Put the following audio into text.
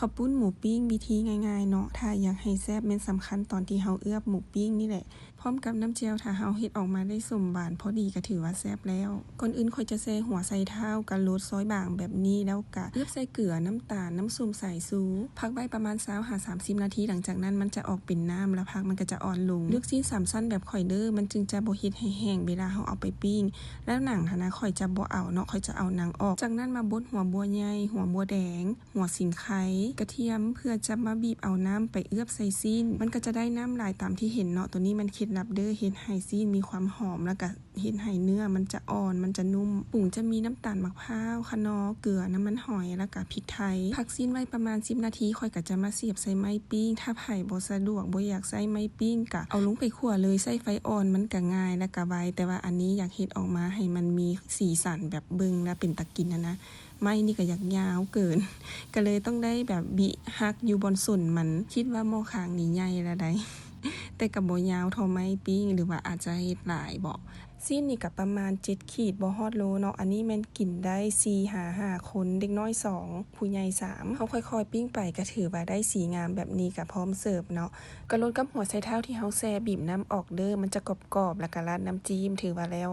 ເຂົ້າປຸ້ນໝູປີ້ງ ວິທີງ່າຍໆເນາະ ຖ້າຢາກໃຫ້ແຊບແມ່ນສຳຄັນຕອນທີ່ເຮົາເອືອບໝູປີ້ງນີ້ແຫຼະ ພ້ອມກັບນ້ຳແຈ່ວ ຖ້າເຮົາເຮັດອອກມາໄດ້ສົ້ມຫວານພໍດີກໍຖືວ່າແຊບແລ້ວ. ກ່ອນອື່ນຂ້ອຍຈະແຊ່ຫົວໄຊເທົ້າກັບໂລດຊອຍບາງແບບນີ້ ແລ້ວກະເອືອບໃສ່ເກືອ, ນ້ຳຕານ, ນ້ຳສົ້ມສາຍຊູ ພັກໄວ້ປະມານຊາວຫາສາມສິບນາທີ ຫຼັງຈາກນັ້ນມັນຈະອອກເປັນນ້ຳ ແລ້ວຜັກມັນກໍຈະອ່ອນລົງ. ເລືອກຊີ້ນສາມຊັ້ນແບບຂ້ອຍເດີ້ ມັນຈຶ່ງຈະບໍ່ເຮັດໃຫ້ແຫ້ງເວລາເຮົາເອົາໄປປີ້ງ. ແລ້ວໜັງຫັ້ນນະ ຂ້ອຍຈະບໍ່ເອົາເນາະ ຂ້ອຍຈະເອົາໜັງອອກ. ຈາກນັ້ນມາບົດຫົວບົວໃຫຍ່, ຫົວບົວແດງ, ຫົວສີໄຄ, ກະທຽມ ເພື່ອຈະມາບີບເອົານ້ຳໄປເອືອບໃສ່ຊີ້ນ ມັນກໍຈະໄດ້ນ້ຳຫຼາຍຕາມທີ່ເຫັນເນາະ. ໂຕນີ້ມັນເຄັດລັບເດີ້ ເຮັດໃຫ້ຊີ້ນມີຄວາມຫອມ ແລ້ວກະເຮັດໃຫ້ເນື້ອມັນຈະອ່ອນ ມັນຈະນຸ້ມ. ປຸງຈະມີນ້ຳຕານໝາກພ້າວ, ຂະໜໍ, ເກືອ, ນ້ຳມັນຫອຍ ແລ້ວກະພິກໄທ. ພັກຊີ້ນໄວ້ປະມານສິບນາທີ ຂ້ອຍກໍຈະມາສຽບໃສ່ໄມ້ປີ້ງ. ຖ້າໃຜບໍ່ສະດວກ ບໍ່ຢາກໃຊ້ໄມ້ປີ້ງ ກໍເອົາລົງໄປຂົ້ວເລີຍ ໃຊ້ໄຟອ່ອນ ມັນກໍງ່າຍ ແລ້ວກໍໄວ. ແຕ່ວ່າອັນນີ້ຢາກເຮັດອອກມາໃຫ້ມັນມີສີສັນ ແບບເບິ່ງແລ້ວເປັນຕາກິນຫັ້ນນະ. ໄມ້ນີ້ກໍຢາກຍາວເກີນ ກໍເລີຍຕ້ອງໄດ້ແບບບິຫັກຢູ່ບ່ອນສົ້ນມັນ. ຄິດວ່າໝໍ້ຄາງນີ້ໃຫຍ່ລະໃດ ແຕ່ກໍບໍ່ຍາວເທົ່າໄມ້ປີ້ງ ຫຼືວ່າອາດຈະເຮັດຫຼາຍເບາະ. ຊີ້ນນີ້ກໍປະມານເຈັດຂີດ ບໍ່ຮອດໂລເນາະ. ອັນນີ້ແມ່ນກິນໄດ້ສີ່ຫາຫ້າຄົນ ເດັກນ້ອຍສອງ ຜູ້ໃຫຍ່ສາມ. ເຮົາຄ່ອຍໆປີ້ງໄປ ກໍຖືວ່າໄດ້ສີງາມແບບນີ້ ກໍພ້ອມເສີບເນາະ. ກະໂລດກັບຫົວໄຊເທົ້າທີ່ເຮົາແຊ່ບີບນ້ຳອອກເດີ້ ມັນຈະກອບໆ ແລ້ວກະລາດນ້ຳຈີ້ມ ຖືວ່າແລ້ວ.